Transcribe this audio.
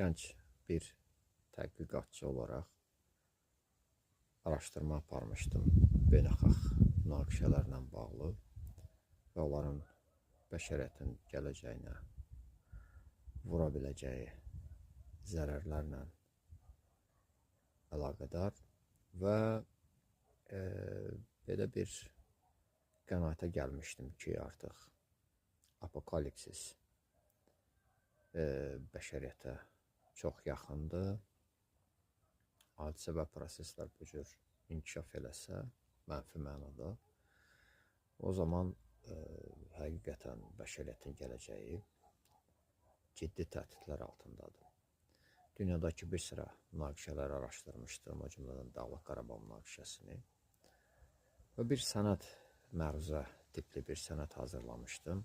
Gənc bir tədqiqatçı olaraq araşdırma aparmışdım beynəlxalq münaqişələrlə bağlı və onların bəşəriyyətin gələcəyinə vura biləcəyi zərərlərlə əlaqədar və belə bir qənaətə gəlmişdim ki, artıq apokalipsis bəşəriyyətə çox yaxındır. Hadisə və proseslər bu cür inkişaf eləsə, mənfi mənada, o zaman həqiqətən bəşəriyyətin gələcəyi ciddi təhdidlər altındadır. Dünyadakı bir sıra münaqişələri araşdırmışdım, o cümlədən Dağlıq Qarabağ münaqişəsini və bir sənəd, məruzə tipli bir sənəd hazırlamışdım.